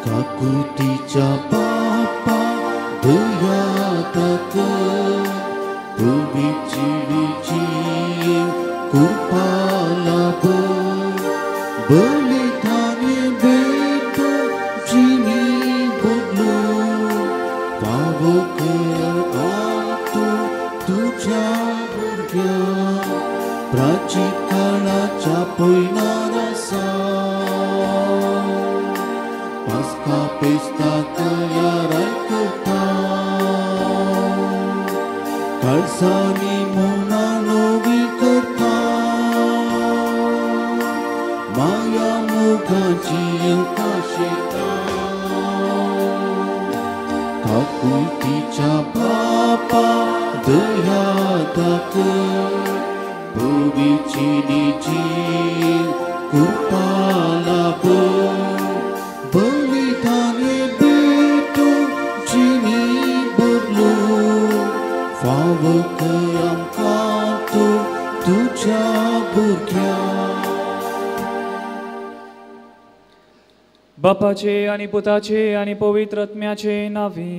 काकुळटीच्या बापा दया दाखय, पविची कृपा लाभ, बलिदान भेट जिनी बदलू, फावो कर आतो तुझ्या भुरग्या, प्राचीन काळाच्या पयणार आसा, पास्का पेस्ता तयार करता, काळसांनी मोना नवी करता, माया मोगाची उपाशेता, काकुळटीच्या बापा दया दाखय, पविची निजी कृपा लाभ, बलिदान भेट जिनी बदलू, फावो कर आमकां तूं तुज्या भुरग्या. बापाचे आनी पुताचे आनी पवित्र आत्म्याचे नांवे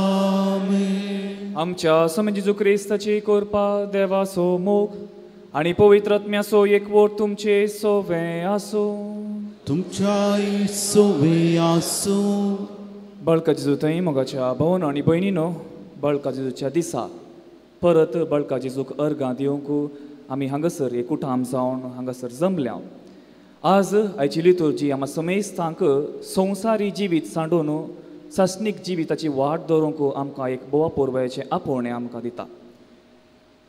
आमेन. आमच्या स्वामी जेजू क्रिस्ताची कृपा, देवाचो मोग आनी पवित्र आत्म्याचो एकवट तुमचे सोवे आसूं. तुमच्याय सोवे आसूं. बळका जेजू थंय मोगाच्या भावन आनी भयणीनो, बळका जेजूच्या दिसा परत बळका जेजूक अर्गां दिवंक आमी हांगासर एकूठाम जावन हांगासर जमल्या. आज आयची लितुर्जी आमकां समेस्तांक संवसारी जिवीत सांडून सासणीक जिविताची वाट दवरूंक आमकां एक बोवा पोरवयाचें आपोवणें आमकां दिता.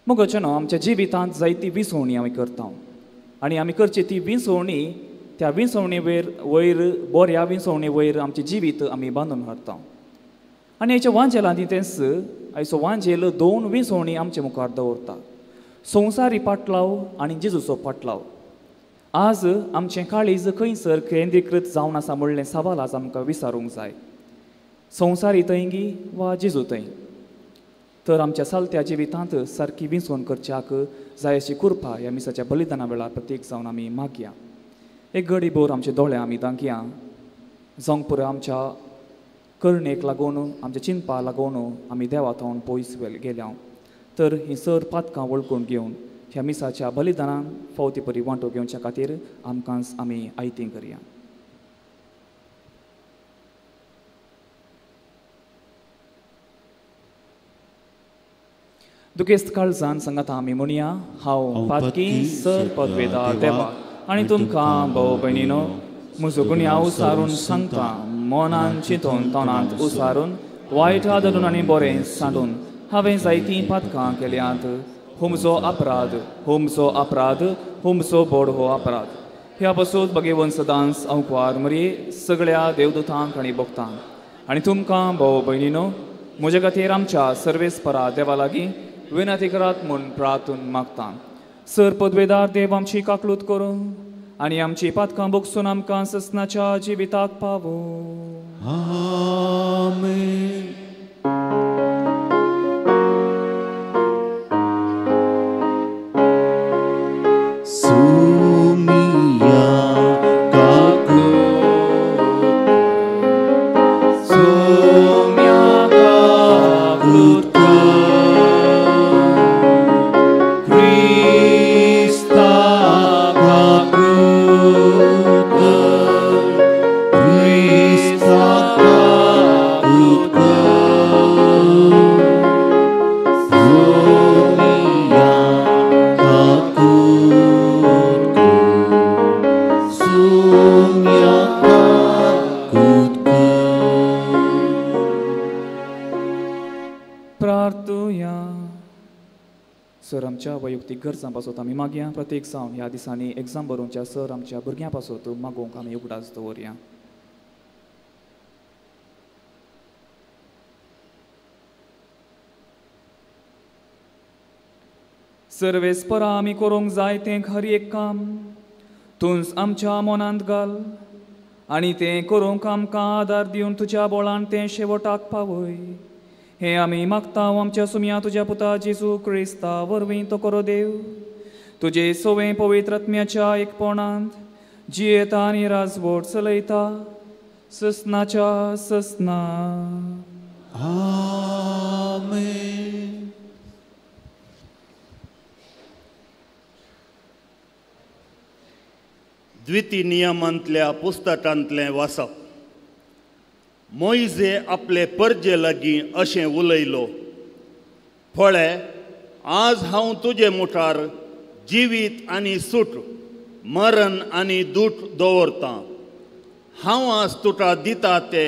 मोगाचें न्हू, आमच्या जिवितांत जायती विसवणी आमी करता आनी आमी करची ती विसवणी, त्या विसवणे वयर वयर बऱ्या विसवणे वयर आमचें जिवीत आमी बांदून हाडटा. आनी हाच्या वांजेलांत तेंच आयचो वांजेल दोन विसवणी आमचे मुखार दवरता, संवसारी पाटलाव आनी जेजूचो पाटलाव. आज आमचें काळीज खंयसर केंद्रीकृत जावन आसा म्हणलें सवाल आज आमकां विचारूंक जाय, संवसारी थंयगी वा जेजू थंय. तर आमच्या सालत्या जिवितांत सारकी विंचवण करच्याक जाय अशी कृपा ह्या मिसाच्या बलिदाना वेळार प्रतीक जावन आमी मागया. एक घडी भर आमचे दोळे आमी दांकया, जावंक पुरो आमच्या करणेक लागून, आमच्या चिंतपा लागून आमी देवा थावन पयस गेल्या. तर ही सर पातकां वळखून घेवन ह्या मिसाच्या बलिदानान फावती परी वांटो घेवच्या खातीर आमकां आमी आयती करया. दुखेस्त काळजान सांगाता आमी म्हणया, हांव पातकी सर पदवेदार देवा आनी तुमकां भाव भयणीनो म्हजो गुन्यांव उसारून सांगता, मनान चिंतून तोंडांत उसारून वायट आदरून आनी बरें सांडून हांवें जायतीं पातकां केल्यांत. हुमचो अपराध, हुमचो अपराध, हुमचो बोड हो अपराध. ह्या पासून भगेवन सदांच अंकवार मरये सगळ्या देवदूतांक आनी भक्तांक आनी तुमकां भाव भयणीनो म्हजे खातीर आमच्या सर्वेस्परा देवा लागीं विनंती करात म्हूण प्रार्थून मागता. सर पदवेदार देव आमची काकलूत करूं आनी आमची पातकां भोगसून आमकां ससनाच्या जिविताक पावूं. आमेन. सुमिया काकूत, सुमिया काकूत, क्रिस्ता काकूत, क्रिस्ता काकूत, सुमिया काकूत, सुमिया काकूत. प्रार्थुया. सर आमच्या वैयक्तीक गरजां पासत आमी मागया. प्रत्येक जावन ह्या दिसांनी एग्जाम बरोवच्या सर आमच्या भुरग्यां पासत मागोवंक आमी उगडास दवरया. सर्वेस्परा आमी करूंक जाय तें हर एक काम तूंच आमच्या मनांत घाल आनी तें करूंक आमकां आदार दिवन तुज्या बोळान तें शेवटाक पावय. हें आमी मागता आमच्या सुमया तुज्या पुता जेजू क्रिस्ता वरवीं तो करो देव. तुजे सोवे पवित्र आत्म्याच्या एकपणांत जियेता आनी राजवट चलयता ससनाच्या ससना. आमेन. द्विती नियमांतल्या पुस्तकांतलें वाचप. मोयजे आपले परजे लागीं अशें उलयलो, पळे आज हांव तुजे मुखार जिवीत आनी सूट, मरण आनी दूट दवरतां. हांव आज तुका दिता ते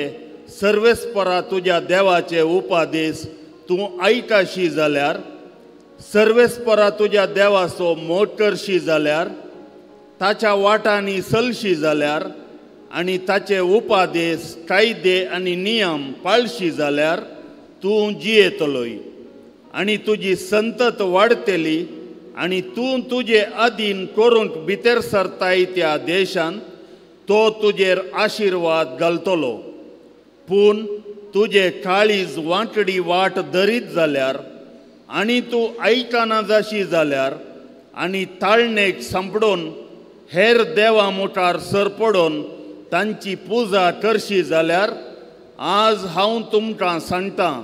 सर्वेस्परा तुज्या देवाचे उपादेश तूं आयकाशी जाल्यार, सर्वेस्परा तुज्या देवाचो मोग करशी जाल्यार, ताच्या वाटांनी चलशी जाल्यार आनी ताचे उपादेश, कायदे आनी नियम पाळशी जाल्यार तूं जियेतलोय आनी तुजी संतत वाडटली आनी तूं तुजे अधीन करूंक भितर सरताय त्या देशांत तो तुजेर आशिर्वाद घालतलो. पूण तुजे काळीज वांकडी वाट धरीत जाल्यार आनी तूं आयकना जाशी जाल्यार आनी ताळणेक सांपडून हेर देवा मुखार सरपडून तांची पुजा करशी जाल्यार आज हांव तुमकां सांगतां,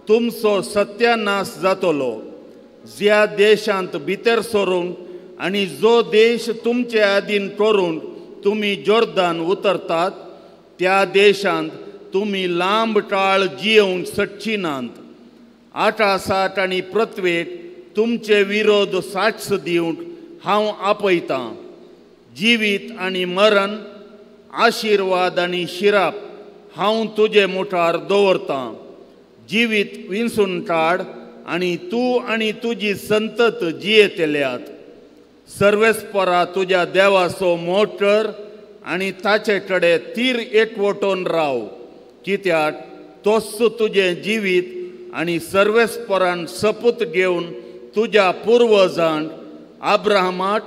तुमचो सत्यानाश जातलो. ज्या देशांत भितर सरूंक आनी जो देश तुमचे अधीन करूंक तुमी जोर्दान उतरतात त्या देशांत तुमी लांब काळ जियोवंक शकची नात. आकाशाक आनी पृथ्वेक तुमचे विरोध साक्ष दिवंक हांव आपयतां. जिवीत आनी मरण, आशिर्वाद आनी शिराप हांव तुजे मुखार दवरतां. जिवीत विंचून काड आनी तूं आनी तुजी संतत जियेतल्यात. सर्वेस्परा तुज्या देवाचो मोग कर आनी ताचे कडेन तीर एकवटून राव, कित्याक तोच तुजें जिवीत आनी सर्वेस्परान सपूत घेवन तुज्या पुर्वजांक अब्राहमाक,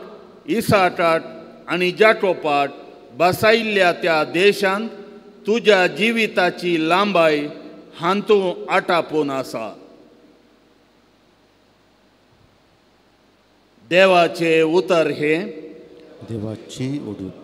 इसाकाक आनी जाकोबाक बसायिल्ल्या त्या देशांत तुज्या जिविताची लांबाय हातूंत आटापून आसा. देवाचें उतर हें. देवाचें उडुपकार.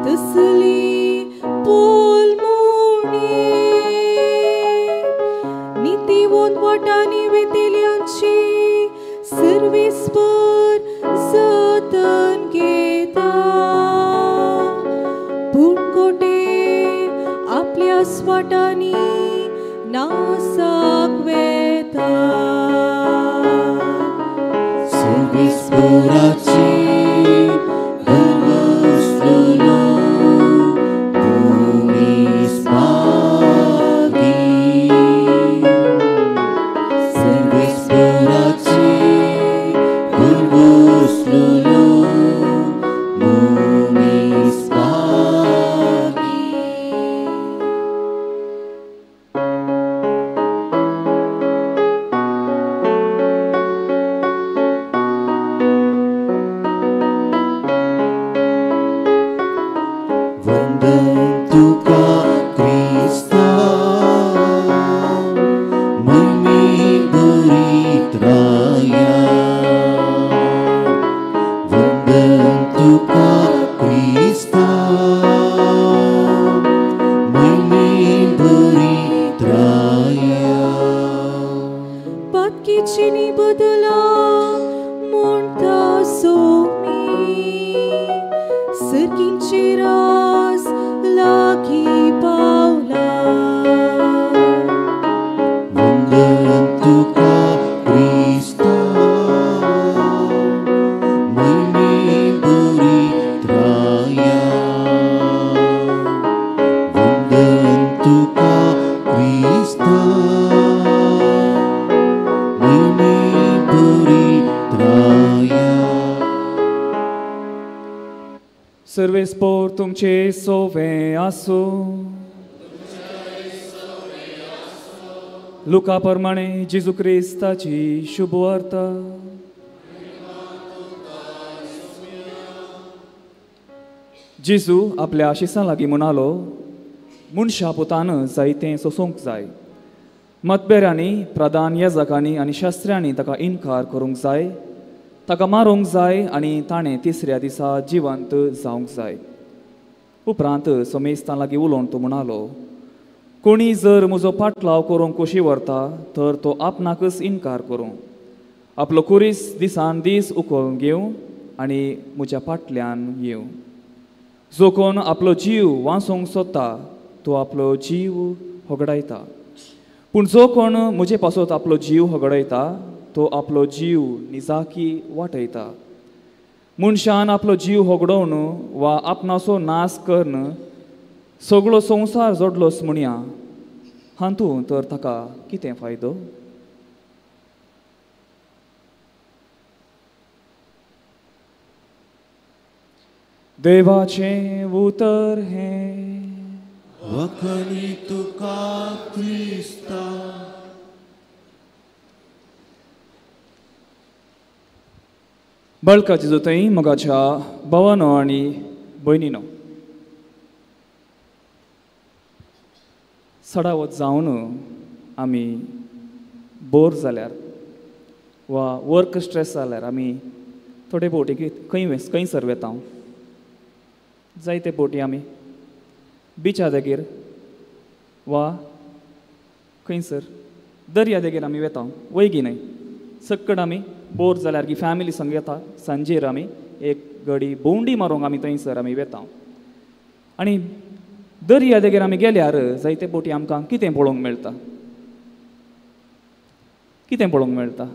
तसली पोलमुणी नितीवो दोन वाटांनी वेतेल्यांची सर्वेस्पर जतन घेता. पूण कोटे आपल्या वाटांनी नासाक वेता. सर्वेस्पराची भरवसलो मनीस भागी, सर्वेस्पराची भरवसलो मनीस भागी. वंदन तुका क्रिस्ता, ममी बरीत राया. वंदन तुका क्रिस्ता, ममी बरीत राया. पातकीची बदला म्हणटा सोमी, सर्गींची रास लागीं पावला. वंदन तुका क्रिस्ता, ममी बरीत राया. वंदन तुका क्रिस्ता, ममी बरीत राया. सर्वेस्पर तुमचे सोवे आसूं. लुका प्रमाणे जेजू क्रिस्ताची शुभवार्ता. जेजू आपल्या आशिसां लागीं म्हणालो, मनशा पुतान जायतें सोसूंक जाय. मतबेरांनी, प्रधान याजकांनी आनी शास्त्र्यांनी ताका इनकार करूंक जाय, ताका मारूंक जाय आनी ताणें तिसऱ्या दिसा जिवंत जावंक जाय. उपरांत समेस्तां लागीं उलोवन तो म्हणालो, कोणी जर म्हजो पाटलाव करूंक कुशी व्हरता तर तो आपणाकच इनकार करूं, आपलो कुरीस दिसान दीस उखलून घेवं आनी म्हज्या फाटल्यान येवं. जो कोण आपलो जीव वाचोवंक सोदता तो आपलो जीव होगडायता, पूण जो कोण म्हजे पासत आपलो जीव होगडायता तो आपलो जीव निजाकी वाटयता. मनशान आपलो जीव होगडोवन वा आपणाचो नाश करून सगळो संवसार जोडलोच म्हणया, हातूंत तर ताका कितें फायदो? देवाचें उतर हें. वखणी तुका क्रिस्ता. बळकाची जोतय मोगाच्या भावानो आनी भयणीनो, सडावत जावन आमी बोर जाल्यार वा वर्क स्ट्रेस जाल्यार आमी थोडे बोटी खंय खंयसर वेता, जायते बोटी आमी बिचा देगेर वा खंयसर दर्या देगेर आमी वेता, वयगी न्हय. सक्कड आमी बोर जाल्यार की फॅमिली संग येता, सांजेर आमी एक गडी भोंवडी मारूंक आमी थंयसर आमी वेता. आनी दर्या देगेर आमी गेल्यार जायते बोटी आमकां कितें पळोवंक मेळटा, कितें पळोवंक मेळटा?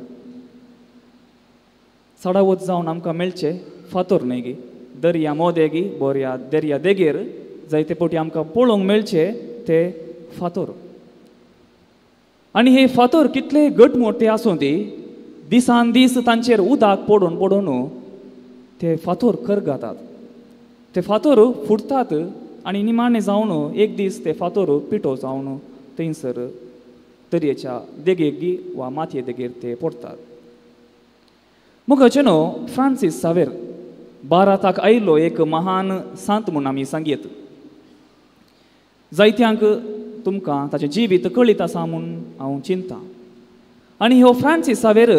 चडावत जावन आमकां मेळचें फातोर न्हय गी, दर्या मोदेगी बोरया दर्या देगेर जायते पोटी आमकां पळोवंक मेळचे ते फातोर. आनी हे फातोर कितले घट मोटे आसूं ती दिसान दीस तांचेर उदक पडून पडून ते फातोर करगातात, ते फातोर फुटतात आनी निमाणें जावन एक दीस ते फातोर पिठो जावन थंयसर दर्याच्या देगेक वा मातये देगेर ते पडटात. मुखाचें न्हू फ्रांसीस सावेर भारताक आयिल्लो एक महान सांत म्हूण आमी सांगयत. जायत्यांक तुमकां ताचें जिवीत कळीत आसा म्हूण हांव चिंता. आनी ह्यो फ्रांसीस सावेर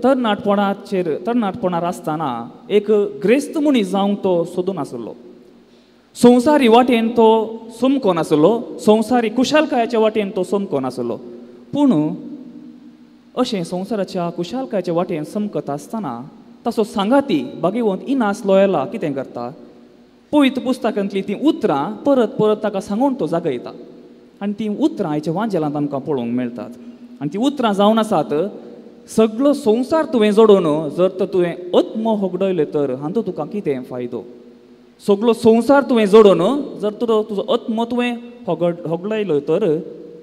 तरणाटपणार आसतना एक ग्रेस्त मनीस जावंक तो सोदून आसलो. संवसारी वाटेन तो समको नासलो, संवसारी कुशलकायाच्या वाटेन तो समको नासलो, पूण अशें संवसाराच्या कुशालकायच्या वाटेन समकत आसतना ताचो सांगाती बागेवंत इनास लोयला कितें करता, पवित्र पुस्तकांतलीं तीं उतरां परत परत ताका सांगून तो जागयता आनी तीं उतरां आयच्या वांजेलांत आमकां पळोवंक मेळटात. आनी तीं उतरां जावन आसात, सगळो संवसार तुवें जोडून जर तर तुवें आत्मो होगडयलें तर हांचो तुका कितें फायदो. सगळो संवसार तुवें जोडून जर तुजो आत्मो तुवें होगडयलो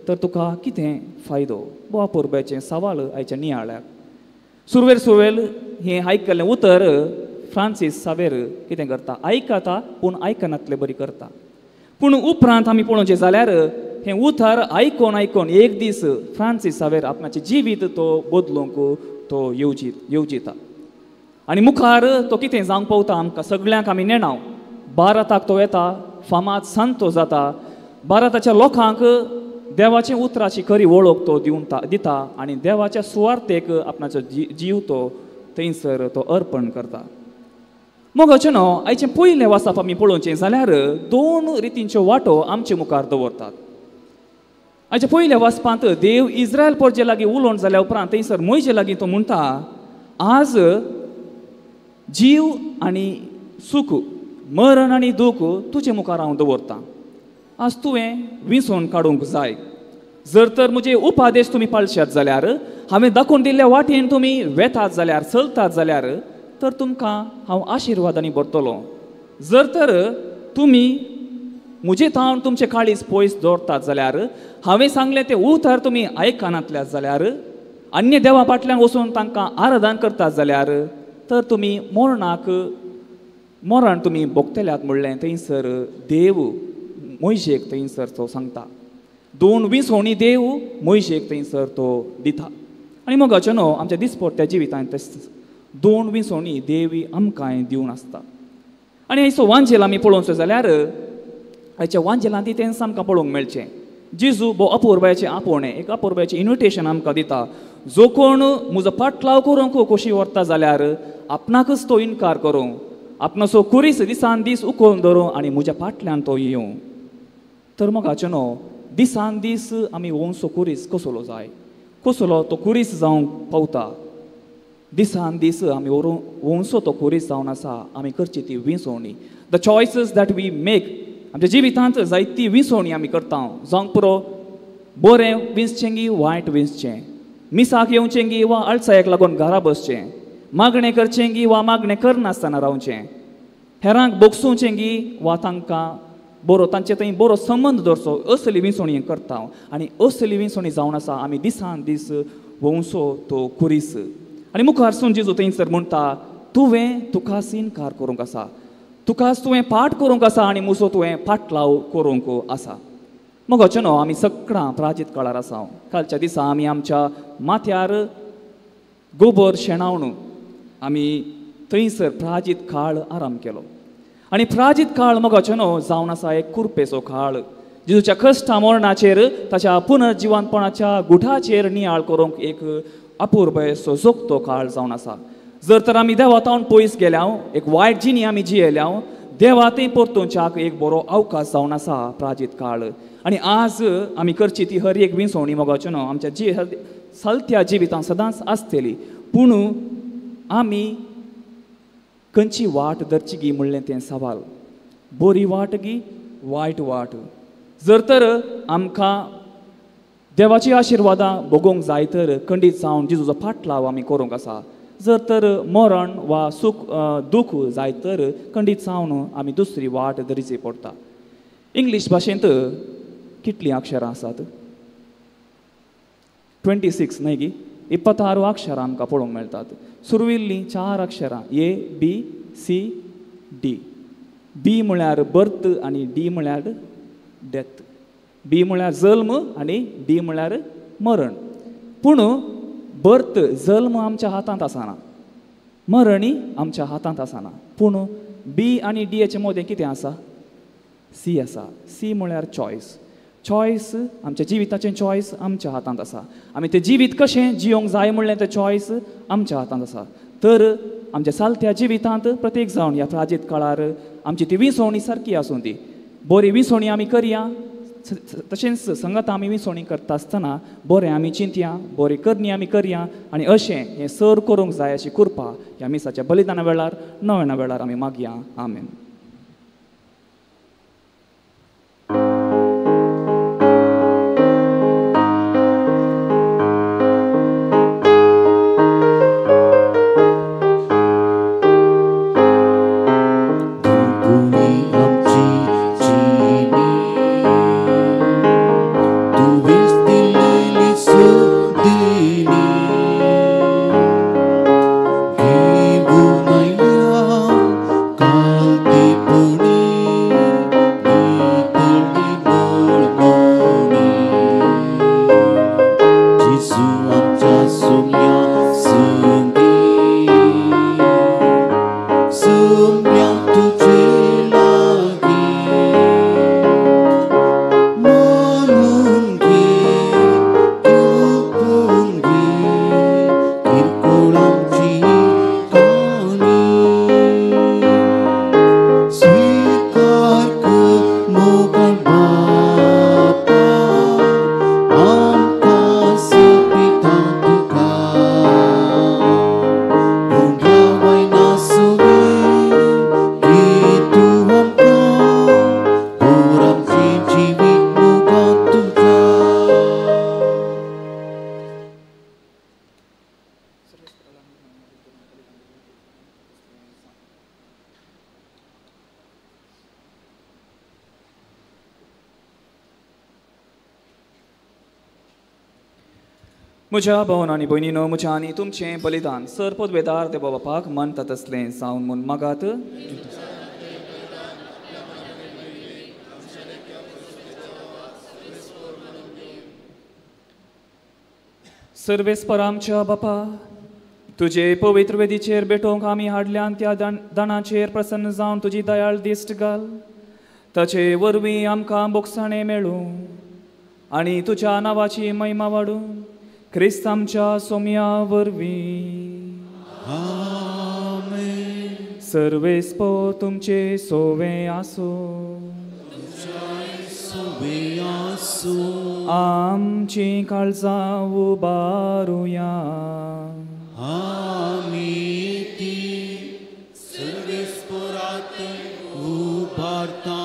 तर तुका कितें फायदो. बोवा परब्याचें सवाल आयच्या नियाळ्याक. सुरवेर सुरवेल हें आयकल्लें उतर फ्रांसीस सावेर कितें करता, आयकता पूण आयकनातले बरी करता. पूण उपरांत आमी पळोवचें जाल्यार हें उतर आयकोन आयकोन एक दीस फ्रांसीस सावेर आपणाचें जिवीत तो बदलूंक तो येवजिता आनी मुखार तो कितें जावंक पावता आमकां सगळ्यांक आमी नेणाव. भारताक तो येता, फामाद सांतो जाता, भारताच्या लोकांक देवाच्या उतराची खरी वळख तो दिवन दिता आनी देवाच्या सुवार्थेक आपणाचो जीव तो थंयसर तो अर्पण करता. मोगाचें न्हू आयचें पयलें वाचप आमी पळोवचें जाल्यार दोन रितींच्यो वाटो आमचे मुखार दवरतात. आयच्या पयल्या वाचपांत देव इस्रायल पोरजे लागीं उलोवन जाल्या उपरांत थंयसर मोयजे लागीं तो म्हणटा, आज जीव आनी सूख, मरण आनी दूख तुजे मुखार हांव दवरतां. आज तुवें विंचोवन काडूंक जाय. जर तर म्हजे उपादेश तुमी पाळशात जाल्यार, हांवें दाखोवन दिल्ल्या वाटेन तुमी वेतात जाल्यार, चलतात जाल्यार, तर तुमकां हांव आशिर्वादांनी भरतलो. जर तर तुमी म्हजे थावन तुमचे काळीज पयस दवरतात जाल्यार, हांवें सांगलें तें उतर तुमी आयकनातल्यात जाल्यार, अन्य देवा फाटल्यान वचून तांकां आराधन करतात जाल्यार, तर तुमी मरणाक मरण तुमी भोगतल्यात म्हणलें थंयसर देव मोयशेक थंयसर तो सांगता. दोन विसवणी देव मोयशेक थंयसर तो दिता. आनी मोगाचें न्हू आमच्या दिसपट्ट्या जिवितांत दोन विसवणी देवी आमकांय दिवन आसता. आनी आयचो वांजेल आमी पळोवचो जाल्यार आयच्या वांजेलांत तेंच आमकां पळोवंक मेळचें. जेजू भोव अपुरबायेचें आपोवणें, एक अपुरबायेचें इन्विटेशन आमकां दिता. जो कोण म्हजो पाटलाव करूंक खोशी व्हरता जाल्यार आपणाकच तो इनकार करूं, आपणाचो कुरीस दिसान दीस उखलून धरूं आनी म्हज्या फाटल्यान तो येवं. तर मोगाचें न्हू दिसान दीस आमी वंसो कुरीस कसलो जाय, कसलो तो कुरीस जावंक पावता. दिसान दीस आमी वंसो तो कुरीस जावन आसा आमी करची ती विंचवणी, the choices that we make. आमच्या जिवितांत जायती विंचवणी आमी करता, जावंक पुरो बरें विंचचें गी वायट विंचचें, मिसाक येवचें गी वा आळसायेक लागून घरा बसचें, मागणें करचें गी वा मागणें करनासतना रावचें, हेरांक बोगसुचें गी वा तांकां बरो तांचे थंय बरो संबंद दवरचो, असली विंचवणी करता. आनी असली विंचवणी जावन आसा आमी दिसान दीस वंसो तो कुरीस. आनी मुखार सून जेजू थंयसर म्हणटा, तुवें तुकाच इनकार करूंक आसा, तुकाच तुवें पाठ करूंक आसा आनी म्हजो तुवें पाटलाव करूंक आसा. मोगाचें न्हू आमी सगळां प्राचीत काळार आसा. कालच्या दिसा आमी आमच्या माथ्यार गोबर शेणावन आमी थंयसर प्राचीत काळ आराम केलो. आनी प्राचीत काळ मोगाचें न्हू जावन आसा एक कुरपेचो काळ. जेजूच्या कश्टा मरणाचेर ताच्या पुनर्जिवनपणाच्या गुठाचेर नियाळ करूंक एक अपुरबायेचो जोगतो काळ जावन आसा. जर तर आमी देवा थावन पयस गेल्या, एक वायट जिणी आमी जियेल्या, देवा थंय परतुच्याक एक बरो अवकाश जावन आसा प्राचीत काळ. आनी आज आमी करची ती हर एक विंचवणी मोगाचें न्हू आमच्या चलत्या जिवितांत सदांच आसतली. पूण आमी खंयची वाट धरची गी म्हणलें तें सवाल, बरी वाट गी वायट वाट. जर तर आमकां देवाची आशिर्वादां भोगोवंक जाय तर खंडीत जावन जेजूचो फाटलाव आमी करूंक आसा. जर तर मरण वा सूख दूख जाय तर खंडीत जावन आमी दुसरी वाट धरची पडटा. इंग्लीश भाशेंत कितलीं अक्षरां आसात? 26 न्हय गी, 26 अक्षरां आमकां पळोवंक मेळटात. सुरविल्लीं 4 अक्षरां ए बी सी डी. बी म्हळ्यार बर्थ आनी डी म्हळ्यार डेथ. बी म्हळ्यार जल्म आनी डी म्हळ्यार मरण. पूण बर्थ जल्म आमच्या हातांत आसना, मरणय आमच्या हातांत आसना. पूण बी आनी डी हाचे मदें कितें आसा? सी आसा. सी म्हळ्यार चॉयस. चॉयस आमच्या जिविताचें चॉयस आमच्या हातांत आसा. आमी तें जिवीत कशें जियोंक जाय म्हणलें तें चॉयस आमच्या हातांत आसा. तर आमच्या चालत्या जिवितांत प्रत्येक जावन ह्या प्राचीत काळार आमची ती विंचवणी सारकी आसूं ती, बरी विंचवणी आमी करया, तशेंच संगत आमी विसवणी करता आसतना बरें आमी चिंतया, बरें करणी आमी करया आनी अशें हें सर करूंक जाय अशी कृपा ह्या मिसाच्या बलिदाना वेळार नव्याना वेळार आमी मागया. आमेन. म्हज्या भोवन आनी भयणीनो, म्हज्या आनी तुमचें बलिदान सर पदवेदार देवा बापाक मनता तसलें जावन म्हूण मागात. सर्वेस्पर आमच्या बापा, तुजे पवित्र वेदीचेर भेटोवंक आमी हाडल्यान त्या दाणाचेर प्रसन्न जावन तुजी दयाळ दिश्ट घाल, ताचे वरवीं आमकां बोगसाणें मेळूं आनी तुज्या नांवाची महिमा वाडूं क्रिस्त आमच्या सोम्या वरवीं. आमेन. सर्वेस्पर तुमचे सोवे आसूं. सोवे आसूं. आमची काळजां उबारुया. आमी ती सर्वेस्परात उबारता.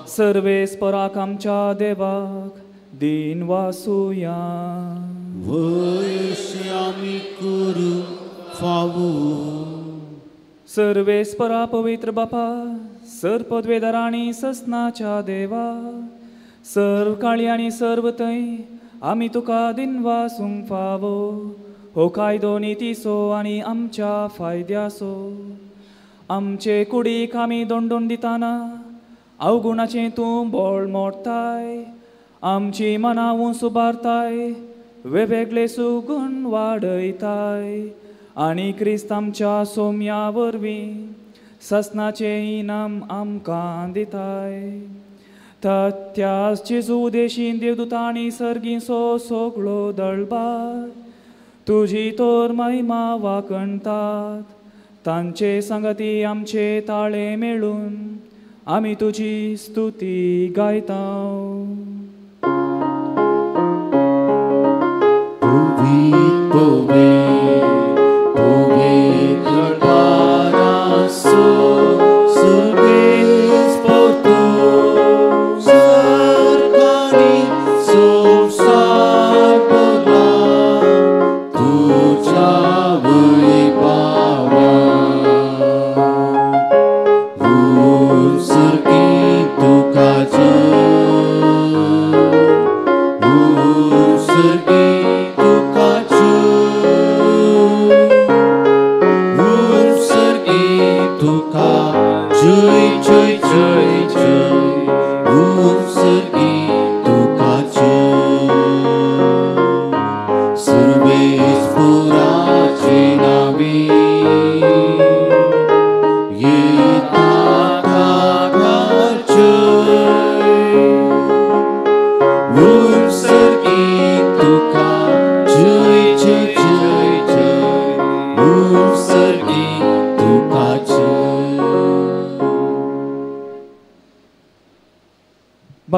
सर्वेस्पराक आमच्या देवाक दिन वासुया. वयशी आमी करूं फावो. सर्वेस्परा पवित्र बापा, सर पदवेदार आनी ससनाच्या देवा, सर्व काळी आनी सर्व थंय आमी तुका दिन वासूंक फावो. हो कायदो नितीचो आनी आमच्या फायद्याचो. आमचे कुडीक आमी दोंडून दिताना अवगुणाचें तूं बोळ मोडताय, आमची मनां उंच उबारताय, वेगवेगळे सुगून वाडयताय आनी क्रिस्त आमच्या सोम्या वरवीं ससनाचें इनाम आमकां दिताय. त्याच जेजू देशीन देवदूतां आनी सर्गींचो सगळो दळबार तुजी तर महिमा वाखणतात. तांचे सांगाती आमचे ताळे मेळून आमी तुजी स्तुती गायता. तुका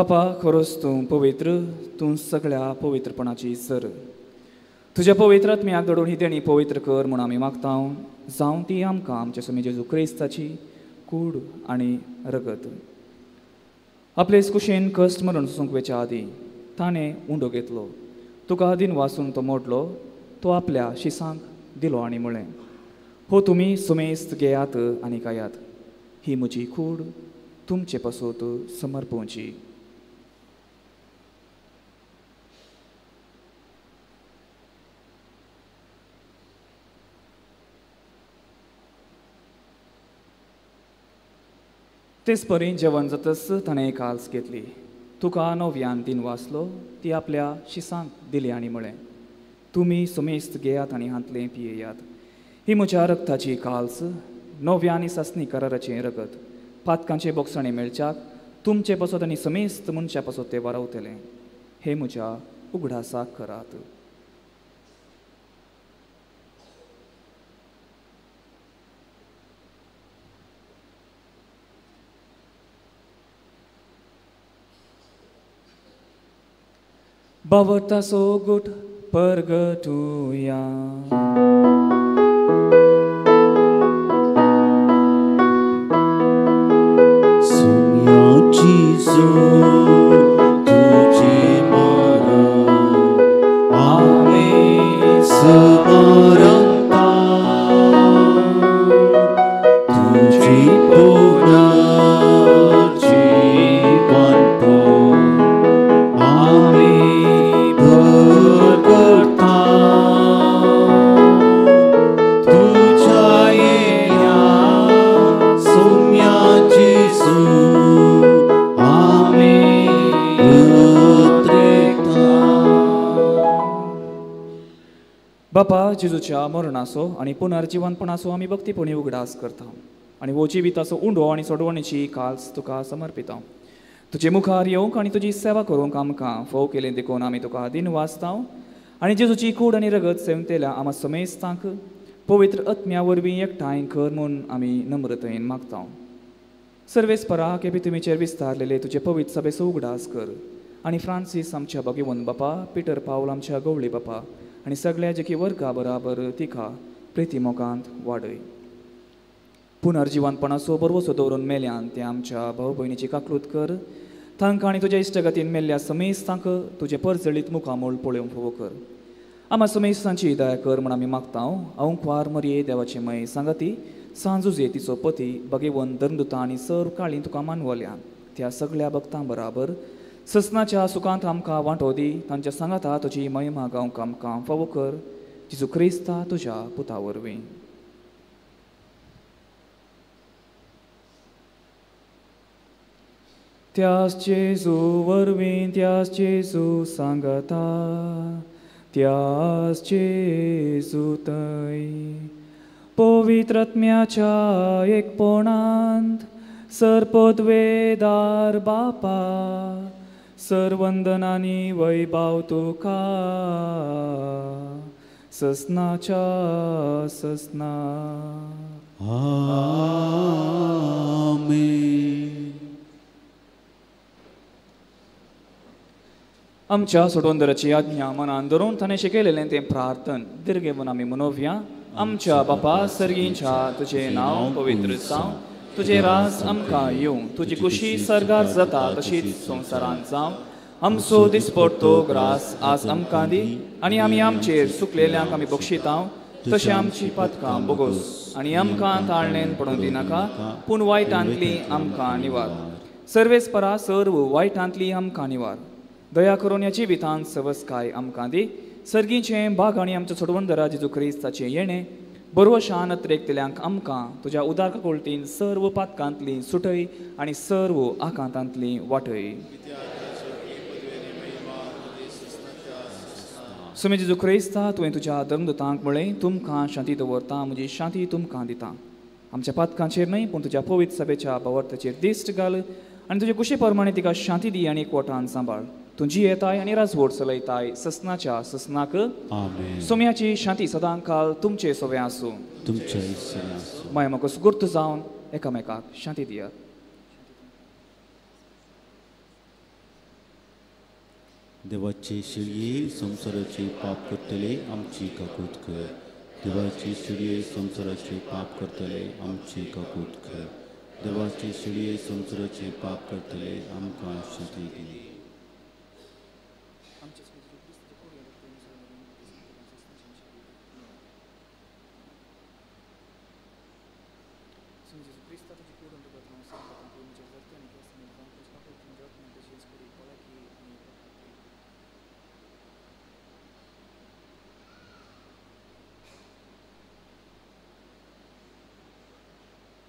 बापा, खरोच तूं पवित्र, तूं सगळ्या पवित्रपणाची सर. तुज्या पवित्र आत्म्याक दडून ही देणी पवित्र कर म्हूण आमी मागता, जावं ती आमकां आमच्या स्वामी जेजू क्रिस्ताची कूड आनी रगत. आपले कुशेन कश्ट मरण सोसूंक वेच्या आदीं ताणें उंडो घेतलो, तुका दिन वासून तो मोडलो, तो आपल्या शिसांक दिलो आनी म्हळें, हो तुमी सुमेस्त घेयात आनी खायात, ही म्हजी कूड तुमचे पासत समर्पोवची. तेच परी जेवण जातच ताणें काल्स घेतली, तुका नव्यान दिन वाचलो, ती आपल्या शिसांक दिली आनी म्हळें, तुमी सुमेस्त घेयात आनी हांतलें पियेयात, ही म्हज्या रगताची काल्स, नव्या आनी सासणी कराराचें रगत, पातकांचे बोगसणे मेळच्याक तुमचे पासत आनी समेस्त मनशा पासत तें वारावतलें. हे म्हज्या उगडासाक करात. बावटाचो गुट परगटुया. सुम्याची तुझे मरण आम्ही स्मरता, तुझी पुनर्जीवनपण आम्ही करता, तुझ्या येण्या सुम्या जेजू आम्ही उतरता. बापा, जेजूच्या मरणाचो आनी पुनर्जीवनपणाचो आमी भक्तीपणी उगडास करता आनी हो जिविताचो उंडो आनी सोडवणीची काल्स तुका समर्पिता. तुजे मुखार येवंक आनी तुजी सेवा करूंक आमकां फोव केलें देखून आमी तुका दिन वाचता आनी जेजूची कूड आनी रगत सेवतेल्या आमा समेस्तांक पवित्र आत्म्या वरवीं एकठांय कर म्हूण आमी नम्रतायेन मागता. सर्वेस्परा केपी तुमीचेर विस्तारलेले तुजे पवित्र सभेचो उगडास कर आनी फ्रांसीस आमच्या भगवंत बापा, पिटर पावल आमच्या गवळी बापा आनी सगळ्या जेकी वर्गा बराबर तिका प्रिती मोगांत वाडय. पुनर्जिवनपणाचो बरवसो दवरून मेल्यान ते आमच्या भाव भयणीची काकलूत कर, तांकां आनी तुज्या इश्टगतीन मेल्ल्या समेस्तांक तुजें परजळीत मुखामोळ पळोवंक फावो कर. आमा समेस्तांची दया कर म्हूण आमी मागता. अंकवार मरये देवाचे मय सांगाती सांजुजे तिचो पती भगेवन धर्मदुता आनी सर्व काळी तुका मानवल्या त्या सगळ्या भक्तां बराबर ससनाच्या सुखांत आमकां वांटो दी, तांच्या सांगाता तुजी महिमा गावंक आमकां फावो कर, जेजू क्रिस्ता तुज्या पुता वरवीं. त्यास जेजू वरवीं, त्यास जेजू सांगता, त्यास जेजू थंय पवित्र आत्म्याच्या एकपणांत सर्पद्वेदार बापा सर्वंदनानी वैभाव तुका ससनाच्या ससना. आमेन. आमच्या सोडवंदराची आज्ञा मनान धरून ताणें शिकयलेलें तें प्रार्थन दीर्घेवन आमी मनोवया. आमच्या बापा सर्गींच्या तुजें नांव पवित्र जावं, तुजें राज आमकां येवं, तुजी कुशी सर्गार जाता तशीच संवसारांत जावं. आमचो दिसपडतो ग्रास आज आमकां दी आनी आमी आमचेर सुकलेल्यांक आमी बक्षितांव तशें आमची पातकां बोगोस आनी आमकां ताळणेन पडूंक दिनाका, पूण वायटांतली आमकां निवार. सर्वेस्परा सर्व वायटांतली आमकां निवार. दया करून ह्या जिवितांत सवसकाय आमकां दी. सर्गीचें भाग आनी आमच्या सोडवणदारा जेजू क्रिस्ताचें येणें बरवशान अत्रेकतल्यांक आमकां तुज्या उदार काकुळटीन सर्व पातकांतली सुटय आनी सर्व आकांतांतली वाटय. सुमी जेजू क्रिस्ता, तुवें तुज्या धर्मदुतांक म्हळें, तुमकां शांती दवरता, म्हजी शांती तुमकां दिता. आमच्या पातकांचेर न्हय पूण तुज्या पवित्र सभेच्या भावार्थाचेर दिश्ट घाल आनी तुजे कुशी प्रमाणे तिका शांती दी आनी एकवटान सांबाळ. तूं जियेताय आनी राजवट चलयताय ससनाच्या ससनाक. सोम्याची शांती सदांकाल तुमचे सोवे आसूं. माय म्हाका सुगूर्त जावन एकामेकाक शांती दियात. देवाचे शिळये संवसाराचे पाप करतले आमची काकूत कर. देवाचे शिळये संवसाराचे पाप करतले आमची काकूत कर. देवाचे शिळये संवसाराचे पाप करतले आमकां शांती दी.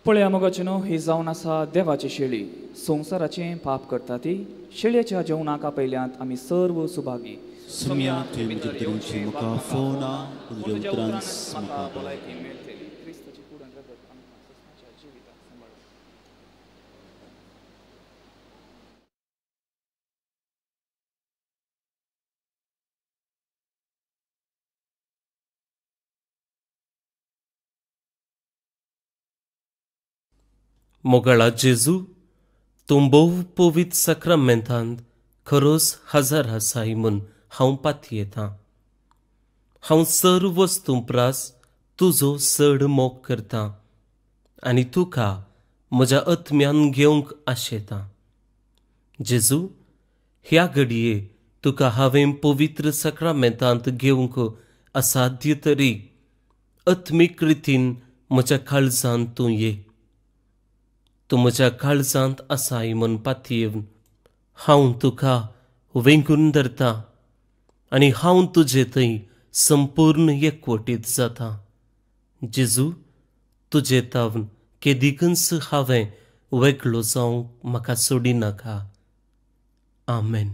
पळया मोगाचे न्हू, ही जावन आसा देवाची शेळी, संवसाराचें पाप करता ती. शेळयेच्या जेवणाक आपयल्यांत आमी सर्व सुभागी. सुम्या तुवें म्हज्या भितर येवची म्हाका फोवना, पूण तुज्या उतरांच म्हाका भलायकी मेळटली. क्रिस्ताची कूड आनी रगत आमकां सस्नाच्या जिविताक सांबाळूं. मोगाळा जेजू, तूं भोव पवित्र साक्रामेंतांत खरोच हजर आसाय म्हूण हांव पातयेतां. हांव सर्व वस्तूं प्रास तुजो चड मोग करतां आनी तुका म्हज्या आत्म्यान घेवंक आशेतां. जेजू, ह्या घडये तुका हांवें पवित्र साक्रामेंतांत घेवंक असाध्य तरी आत्मीक रितीन म्हज्या काळजांत तूं ये. तूं म्हज्या काळजांत आसाय म्हूण पातयेवन हांव तुका वेंगून धरतां आनी हांव तुजे थंय संपूर्ण एकवटीत जाता. जेजू, तुजे तावन केदिकूच हांवें वेगळो जावंक म्हाका सोडिनाका. आमेन.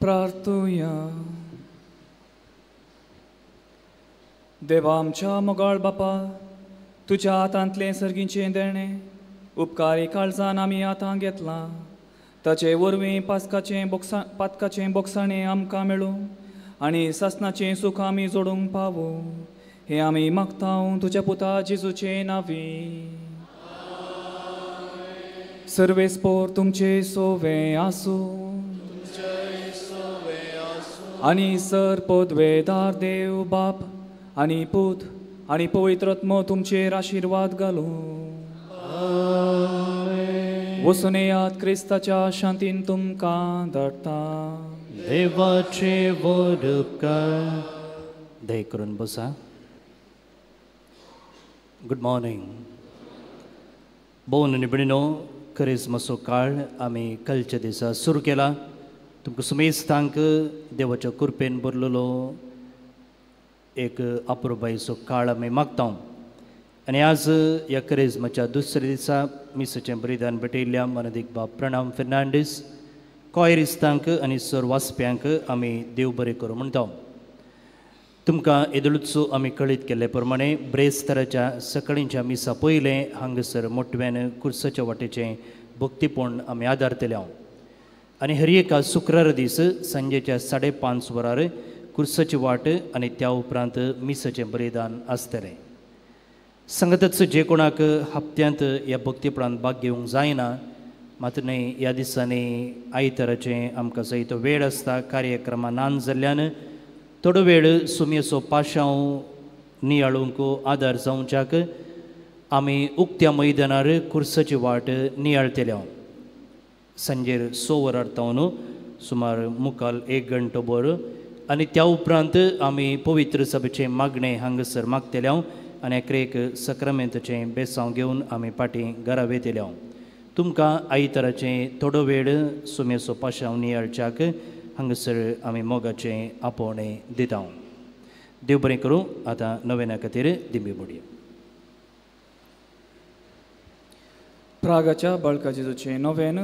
प्रार्थुया. देवा आमच्या मोगाळ बापा, तुज्या हातांतलें सर्गीचें देणें उपकारी काळजान आमी आतां घेतलां. ताचे वरवीं पास्काचें बोक्सा पातकाचें बोक्साणें आमकां मेळूं आनी सासणाचें सूख आमी जोडूंक पावूं, हें आमी मागता तुज्या पुता जेजूचे नांवी. सर्वेस्पोर तुमचे सोवे आसूं आनी सर पदवेदार देव बाप आनी पूत आनी पवित्र आत्मो तुमचेर आशिर्वाद घालूं. वचून येयात, क्रिस्ताच्या शांतीन तुमकां धाडटा. देवाचे व्हड उपकार. दया करून बसा. Good morning. भोवन आनी भयणीनो, करिज्माचो काळ आमी कालच्या दिसा सुरू केला. तुमकां सुमेस्तांक देवाच्या कृपेन भरलेलो एक अपुरबायेचो काळ आमी मागता. आनी आज ह्या करिज्माच्या दुसऱ्या दिसा मिसाचें बलिदान भेटयल्ल्या मानादीक बाब प्रणाम फेर्नांडीस कॉयरिस्तांक आनी सर वाचप्यांक आमी देव बरें करूं म्हणटा. तुमकां येदोळचो आमी कळीत केल्ले प्रमाणे ब्रेस्ताराच्या सकाळींच्या मिसा पयलें हांगासर मोटव्यान कुर्साच्या वाटेचें भक्तीपण आमी आदारतले. आनी हर एका शुक्रार दीस सांजेच्या 5:30 वरार कुर्साची वाट आनी त्या उपरांत मिसाचें बलिदान आसतलें. सांगतच जे कोणाक हप्त्यांत ह्या भक्तीपणान भाग घेवंक जायना, मात न्हय ह्या दिसांनी आयताराचें आमकां जायतो वेळ आसता कार्यक्रमां नान जाल्ल्यान थोडो वेळ सुमयेचो पाशांव नियाळूंक आदार जावच्याक आमी उक्त्या मैदानार कुर्साची वाट नियाळतले. सांजेर 6 वरार तावन सुमार मुखाल 1 घंटो भर आनी त्या उपरांत आमी पवित्र सभेचें मागणें हांगासर मागतले आनी अखेरेक सक्रामेंताचें बेसांव घेवन आमी फाटीं घरा वेतले. तुमकां आयताराचें थोडो वेळ सुमयेचो पाशांव नियाळच्याक हांगासर आमी मोगाचें आपोवणें दिता. देव बरें करूं. आतां नवेना खातीर दिंबी मोडया. प्रागाच्या बाळका जेजूचें नवेन.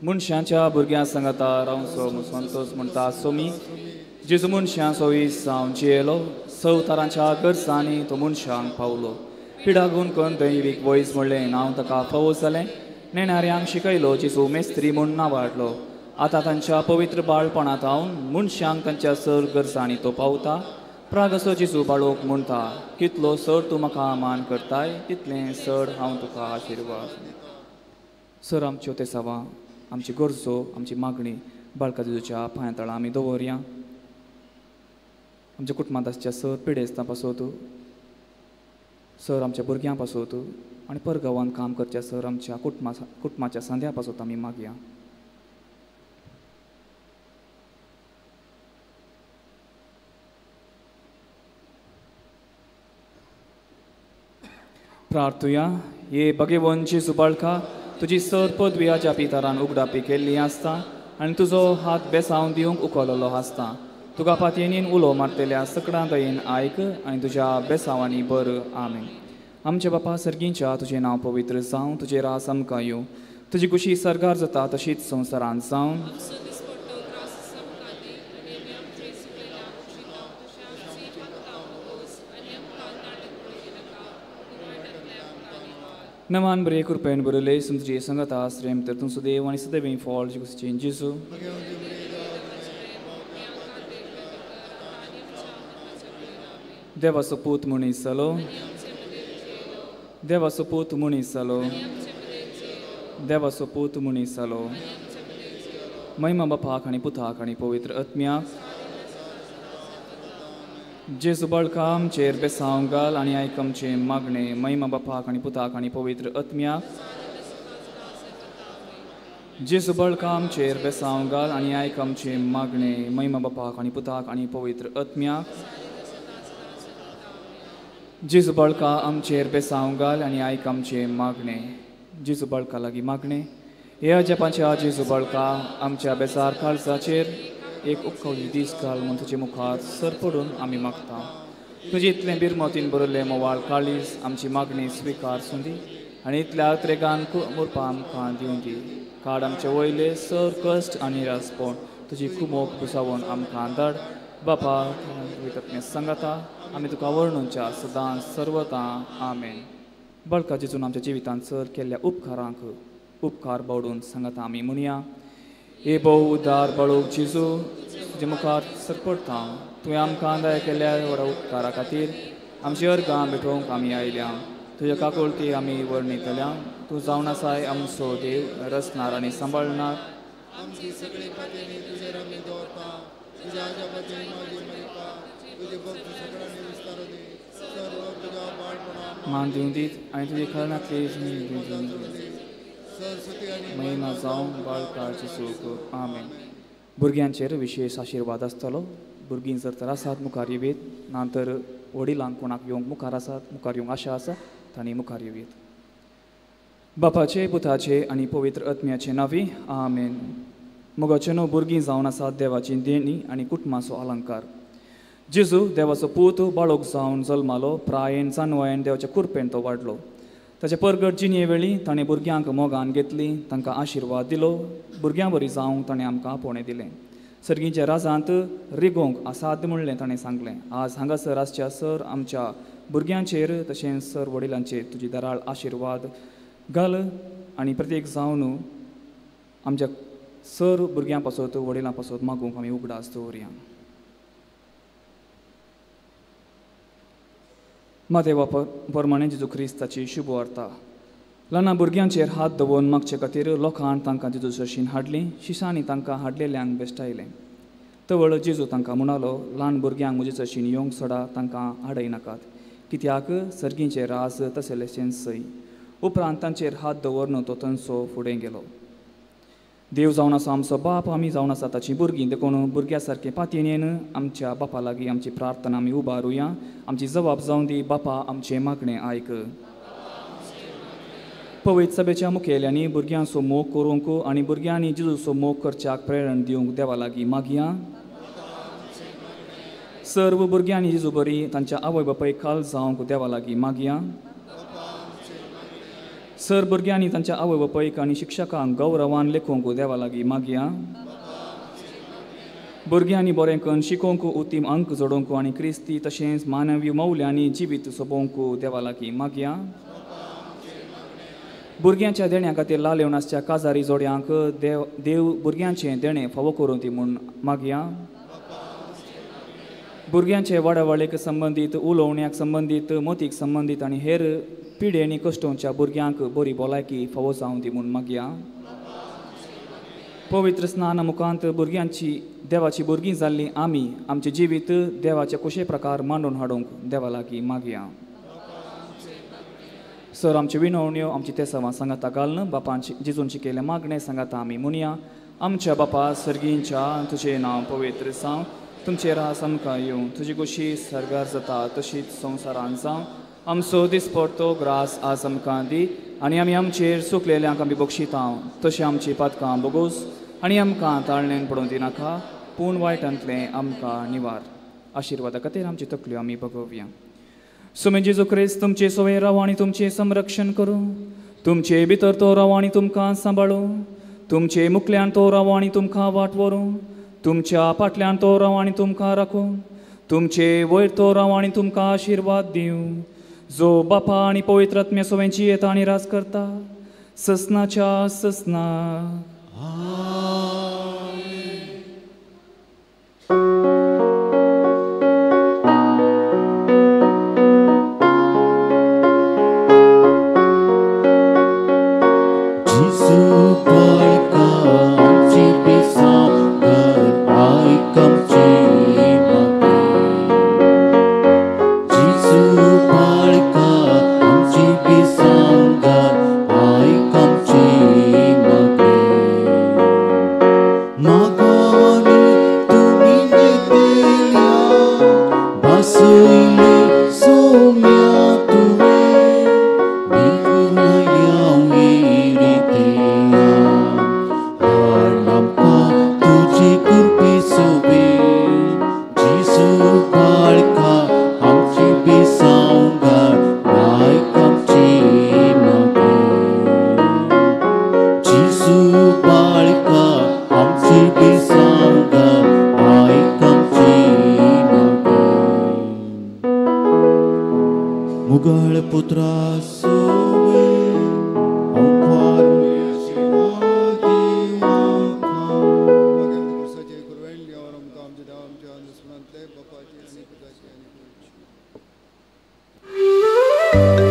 मनशांच्या भुरग्यां सांगाता रावचो म्हूण संतोष म्हणटा सोमी. जेजू मनशां सोयीस जावन जियेलो, सवतारांच्या गरजांनी तो मनशांक पावलो. पिडागून करून दैवीक वयस म्हणलें नांव ताका फावो जालें. नेणाऱ्यांक शिकयलो, जेजू मेस्त्री म्हूण नांवाडलो. आतां तांच्या पवित्र बाळपणांत हांव मनशांक तांच्या सर गरजांनी तो पावता. प्रागसो जेजू बाळोक म्हणटा, कितलो सर तूं म्हाका मान करताय तितलें सर हांव तुका आशिर्वाद. सर आमच्यो तेसावां, आमची गरजो, आमची मागणी बाळका जेजूच्या पांया तळा आमी दवरया. आमच्या कुटुंबांत आसच्या सर पिडेस्तां पासत, सर आमच्या भुरग्यां पासत आनी परगांवांत काम करच्या सर आमच्या कुटुंबाच्या सांद्या पासत आमी मागया. प्रार्थुया. हे भगवंत जेजू बाळका, तुजी सर पदव्याच्या पितारान उगडापी केल्ली आसता आनी तुजो हात बेसावन दिवंक उखललो आसता. तुका पातयेनीन उलो मारतल्या सकडां दयेन आयक आनी तुज्या बेसावांनी बर. आमेन. आमच्या बापा सर्गींच्या, तुजें नांव पवित्र जावं, तुजें रास आमकां येवं, तुजी खुशी सर्गार जाता तशीच संवसारांत जावं. नमान बरे कृपेन बरयले तुमची संगता श्रेम तर तुमचो देव आनी सदैव फॉल जेजू जेजू. देवाचो पूत मनीस जालो, देवाचो पूत मनीस जालो, देवाचो पूत मनीस जालो. महिमा बापाक आनी पुताक आनी पवित्र आत्म्याक. जेजू बाळका आमचेर बेसांव घाल आनी आयक आमचें मागणें. महिमा बापाक आनी पुताक आनी पवित्र आत्म्याक. जेजू बाळका आमचेर बेसांव घाल आनी आयक आमचें मागणें. महिमा बापाक आनी पुताक आनी पवित्र आत्म्याक. जेजू बाळका आमचेर बेसांव घाल आनी आयक आमचें मागणें. जेजू बाळका लागीं मागणें. ह्या जपाच्या जेजू बाळका आमच्या बेसार काळजाचेर एक उपकवली दीस घाल म्हूण तुजे मुखार सर पडून आमी मागता. तुजे इतलें बिरमतीन बरयल्लें मोवाळ काळीज आमची मागणी स्विकार सुंदी आनी इतल्या त्रेगान मुरपा आमकां दिवं दी. काड आमचे वयले सर कश्ट आनी रासपण तुजी कुमोक पुसावन आमकां धाड. बापा सांगाता आमी तुका वर्णूच्या सदां सर्वता. आमेन. बळका जेजून आमच्या जिवितांत सर केल्ल्या उपकारांक उपकार बावडून सांगाता आमी म्हणया. हे भोव उदार बाळूक जेजू, तुजे मुखार सरपडटा. तुवें आमकां दया केल्ल्या व्हडा उपकारा खातीर आमची अर्गां भेटोवंक आमी आयल्या. तुज्या काकुळटी आमी वर्णितल्या. तूं जावन आसाय आमचो देव, रचणार आनी सांबाळणार. मान दिवं दीत आनी तुजी खरणातली दिवं दी. महिमा जावं बाळका जेजूक. आमेन. भुरग्यांचेर विशेश आशिर्वाद आसतलो. भुरगीं जर तर आसात मुखार येवयेत, ना तर वडिलांक कोणाक येवंक मुखार आसात, मुखार येवंक आशा आसा तांणी मुखार येवयेत. बापाचे, पुताचे आनी पवित्र आत्म्याचे नांवी आमेन. मोगाचे न्हू भुरगीं जावन आसात देवाची देणी आनी कुटुंबाचो अलंकार. जेजू देवाचो पूत बाळक जावन जल्मालो. प्रायेन जानवायेन देवाच्या कुरपेन तो वाडलो. ताचे परगट जिणये वेळी ताणें भुरग्यांक मोगान घेतली, तांकां आशिर्वाद दिलो. भुरग्यां बरी जावंक ताणें आमकां आपोवणें दिलें. सर्गीच्या राजांत रिगोवंक आसाद म्हणलें ताणें सांगलें. आज हांगासर आसच्या सर आमच्या भुरग्यांचेर तशेंच सर वडिलांचेर तुजी दराळ आशिर्वाद घाल आनी प्रत्येक जावन आमच्या सर भुरग्यां पासत वडिलां पासत मागूंक आमी उगडास दवरया. मातेवा प्रमाणे जेजू क्रिस्ताची शुभ वार्ता. ल्हान भुरग्यांचेर हात दवरून मागचे खातीर लोकांक तांकां जेजू सरशीन हाडलीं. शिसांनी तांकां हाडलेल्यांक बेश्टायलें. तवळ जेजू तांकां म्हणालो, ल्हान भुरग्यांक म्हजे सरशीन येवंक सोडा, तांकां हाडयनाकात, कित्याक सर्गींचे राज तसलेशें सय. उपरांत तांचेर हात दवरून तो तांचो फुडें गेलो. देव जावन आसा आमचो बाप, आमी जावन आसा ताचीं भुरगीं. देखून भुरग्या सारकें पातयेन आमच्या बापा लागीं आमची प्रार्थना आमी उबारुया. आमची जबाब जावन दी, बापा आमचें मागणें आयक. पवित्र सभेच्या मुखेल्यांनी भुरग्यांचो मोग करूंक आनी भुरग्यांनी जेजूचो मोग करच्याक प्रेरण दिवंक देवा लागीं मागया. सर्व भुरग्यांनी जेजू बरी तांच्या आवय बापाय खाल जावंक देवा लागीं मागया. सर भुरग्यांनी तांच्या आवय बापायक आनी शिक्षकांक गौरवान लेखूंक देवा लागीं मागया. भुरग्यांनी बरें करून शिकोवंक, उत्तीम अंक जोडोवंक आनी क्रिस्ती तशेंच मानवी मौल्यांनी जिवीत सोबोवंक देवा लागीं मागया. भुरग्यांच्या देण्या खातीर लालेवन आसच्या काजारी जोड्यांक देव देव भुरग्यांचें देणें फावो करूं दी म्हूण मागया. भुरग्यांचे वाडावळीक संबंदीत, उलोवण्याक संबंदीत, मोतीक संबंदीत आनी हेर पिडेनी कश्टोवच्या भुरग्यांक बरी भलायकी फावो जावं दी म्हूण मागया. पवित्र स्नान मुखांत भुरग्यांची देवाची भुरगीं जाल्लीं आमी आमचें जिवीत देवाचे कुशे प्रकार मांडून हाडूंक देवा लागीं मागया. सर आमच्यो विनवण्यो आमची तेसावां सांगाता घालून बापान जेजून शिकयलें मागणें सांगाता आमी म्हणया. आमच्या बापा सर्गींच्या, तुजें नांव पवित्र जावं, तुमचें रास आमकां येवं, तुजी गोशी सर्गार जाता तशीच संवसारान जावं. आमचो दिसपडतो ग्रास आज आमकां दी आनी आमी आमचेर चुकलेल्यांक आमी बक्षिता तशें आमची पातकां बोगोस आनी आमकां ताळणेन पडोवंक दिनाका, पूण वायटांतलें आमकां निवार. आशिर्वादा खातीर आमची तकल्यो आमी बगोवया. सुमे जेजू क्रिस्त तुमचे सोवे राव आनी तुमचें संरक्षण करूं, तुमचे भितर तो राव आनी तुमकां सांबाळूं, तुमचे मुखल्यान तो राव आनी तुमकां वाट व्हरूं, तुमच्या फाटल्यान तो राव आनी तुमकां राखूं, तुमचे वयर तो राव आनी तुमकां आशिर्वाद दिवं. जो बापा आनी पवित्र आत्म्या सोव्यांची येता आनी राज करता ससनाच्या ससना. Thank you.